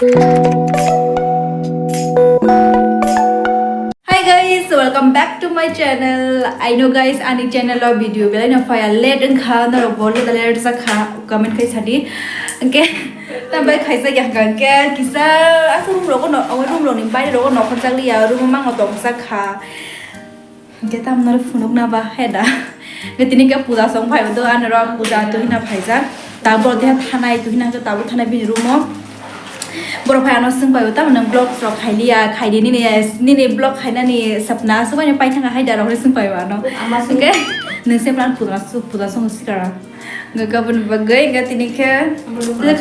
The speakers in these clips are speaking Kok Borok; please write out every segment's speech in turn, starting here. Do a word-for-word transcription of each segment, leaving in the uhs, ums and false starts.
Hi guys, welcome back to my channel. I know guys, ani channel o video belai no phaya late wngkha, norok bo late late jakha, comment khai sadi. Hwnkhe tambai khaijak ya hwnkha hwnkhe kisa aswk room rogo no, room rok ni baire rogo nokhorjak liya, room o mango tongsa kha. Hwnkhe tamno phunukna ba he da. Hwnkhe tini khe puja song phai do, ano rok puja tuhina phaijak. Tabuk tei thanai tuhina hwnkhe tabuk thanai bini room o. Borok phai ano swng pai o, tamo nwng vlogs rok khai liya, khai di nini, nini vlog khainani sapna aswk bai no pai thangkha hai da rok hinwi swng pai o ano. Ama swng- Hwnkhe nwng se plan puja su-, puja song sikara. Hwnkhe gabon bagwi hwnkhe tini khe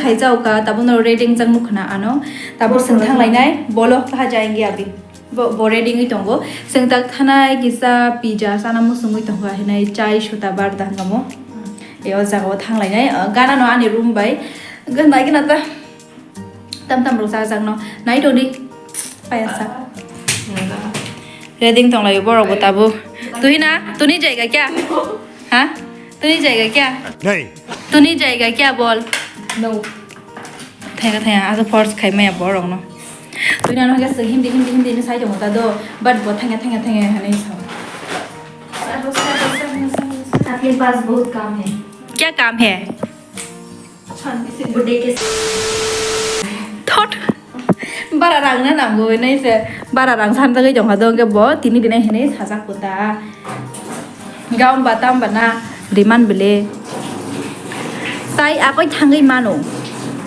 khaijak kha, tabuk no ready wngjak nukha na ano. Tabuk swng thang lainai, bolo kaha jayenge abhi. Bo, bo ready wngwi tongo. Chwng tak thanai kisa pizza chana muchungwi tongo, hinai chai suta bar da hwnkha mo. E, o jaga o thang lainai, o, gana no ani room bai. Hwnkhe nai gana ta tam tam rok chajak no. Nai tongdi. Payasa. Ready wng tong lai borok bo tabuk. Tuhina, tuni jaiga kya? Ha? Tuni jaiga kya? Nahi. Tuni jaiga kya bol? No. Thaiga thaiga, aso force khai maya borok no. Tui nang hake se Hindi, Hindi, Hindi ni sai tongo ta do, but bo thangya, thangya, thangya hinwi sao. अपने पास बहुत काम है। क्या काम है? बुड्ढे के Thot. Bara rang na nango hinwi se, bara rang sanjagwi tongkha do, hwnkhe bo tini dinai hinwi sajak kho ta. Gaum ba tam ba na riman bele. Tai akoi thangwi mano.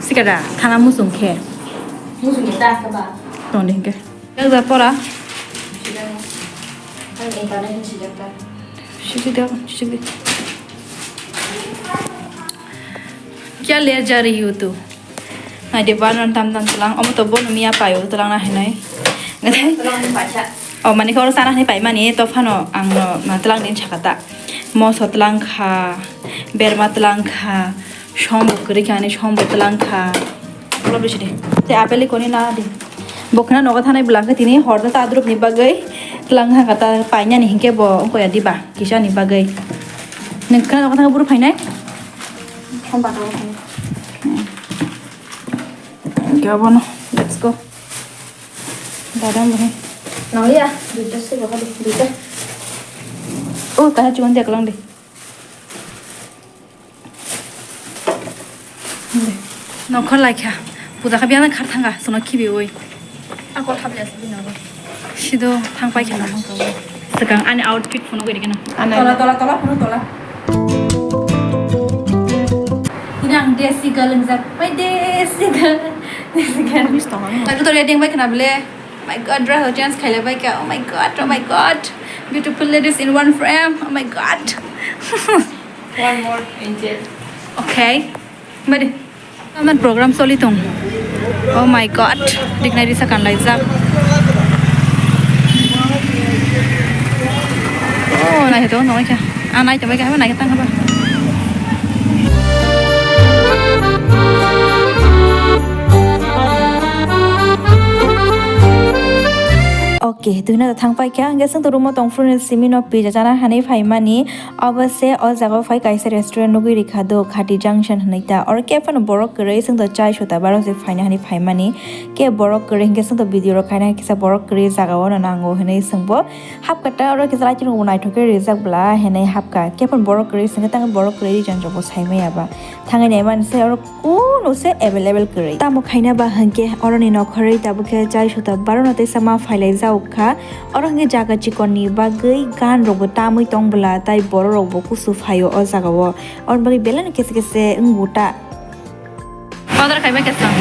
Sikara thana musung khe. Musung khe ta ka ba. Tong de hwnkhe. Yak da pora. Ang internet ni sijak ta. Sijak da, sijak da. Kya le ja rahi ho tu? Naidi banon tam tam tlang, omo to bono miya paio tlang na hinai. Tlang ni paisa. O mani khe oro chana hinwi paimani, to phano ang no ma tlang din sakha ta. Moso tlang kha, berma tlang kha, sombo kwrwi kha hinwi sombo tlang kha. Ulo bisi de. Te apel koni na di. Bo khna nogo thanai bwla khe tini hor ta adrup ni bagwi tlang kha ta painani hinkhe bo ongko ya diba kisa ni bagwi. Nang khna nogo thang buru phainai? Somba nogo phainai. Hwnkhe abono, let's go. Dadam bahai. Nangya, duita se bahai, duita. Oh, kaha chuan dia kelang de. Nokhor laikha. Puja kha biana khar thanga, sono khibi oi. Ako thabliya se bino. Sido thang pai kheno. Swkang ani outfit phunugwi rikhe no. Tola, tola, tola, phunu tola. Ini ang desi girl wngjak. Pai desi girl. Desi girl. Miss tong ano. Aku to ready bai khna bele. My God, Rahul chance khaila bai kha. Oh my God, oh my God. Beautiful ladies in one frame. Oh my God. One more angel. Okay. Mari. Taman program soli tong. Oh my God, diknai risa kan laijak. Oh, nai to nai kha. Ah, nai to bai kha, nai kha tang kha ba. Okay, tuhina thang pai kha, hwnkhe chwng to room o tong phuru ni simi no pizza chana hinwi phai mani. Obo se o jaga o phai kaisa restaurant nugwi rikha do, Khati Junction hinwi ta. Oro khe phano borok kwrwi, chwng to chai suta baro se phaina hinwi phaimani. Khe borok kwrwi hinkhe chwng to video rok khaina kisa borok kwrwi jaga o no nango hinwi chwng bo hapkha ta, oro kisa lighting rok bo naithok khe rijak bwla hinwi hapkha. Khe phano borok kwrwi chwng khe tang borok kwrwi region rok bo saimaya ba thangwi naimani se oro. Kunu se available kwrwi. Tamo khaina ba hinkhe oroni nokhorwi tabuk khe chai suta barono teisa ma phailai jauk kha. Oro hinkhe jaga chikon ni bagwi gan rok bo tamwi tong bwla tai borok rok bo kusu phaio o jaga o. Oro bagwi belai no kese kese wng ta. Order khai bai khe chwng.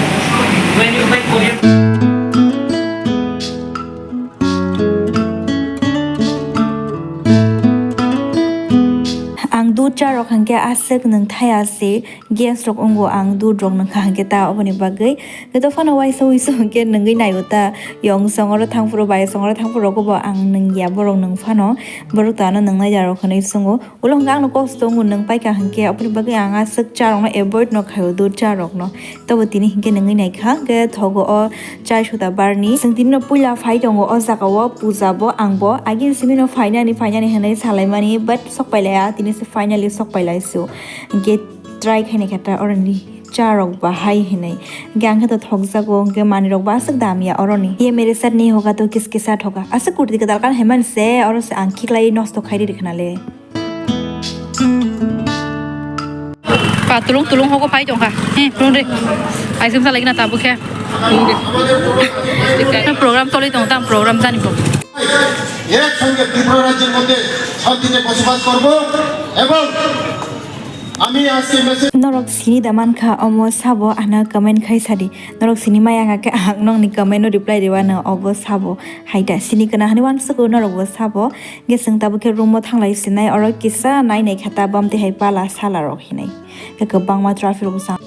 Ang dud cha rok hinkhe aswk nwng thaya se. Gas rok wngo, ang dud rok nungkha hinkhe ta oboni bagwi. Hwnkhe dophano waisa wuisu hinkhe nungwi naio ta, yong song oro thangphuru bai song oro thangphuru rogo bo ang nungya, borok nung phano, borok to ano nungnai da rok hinwi swngo. Ulo hinkhe angno kosto wngo, nung paikha hinkhe, oboni bagwi ang aswk cha rokno avoid no khaio, dud cha rokno. Tobo tini hinkhe nungwi naikha, hinkhe thogo o chai suda barni. Chwng tini no puila phai tongo o jaga o puja bo, ang bo agini simi no phainani, phainani hinwi salaimani, but sok pailaya, tini se finally sok pailaisu. Hinkhe try khainai khe ta oroni Cha rok bahai hinwi. Hwnkhe ang khe to thokjago, hwnkhe manwi rok bo aswk dam ya oroni. Ye mere sat nahi hoga to kis kisa thoga. Aswk kurti ka dalkan haiman se, oro se ang khiklai nosto khairi rikhnale. Pa tulung tulung hogo phai tongkha. He, tulung de. Ice cream sa lagi na tabuk khe. Tulung de. Program toli tong tam program jani bo. এক সঙ্গে ত্রিপুরা রাজ্যের মধ্যে শান্তিতে বসবাস করব এবং আমি আজকে message Norok sini da mankha omo sabo ano comment khai sadi. Norok sini maya wngkha khe ang nokni comment no reply rwano obo sabo. Haida sini kana hani wansukgo norok bo sabo. Hwnkhe chwng tabuk khe room o thanglai sinai oro kisa nai nai kha ta bam tei hai pala sala rok hinai. Khe kwbangma traffic rok jam.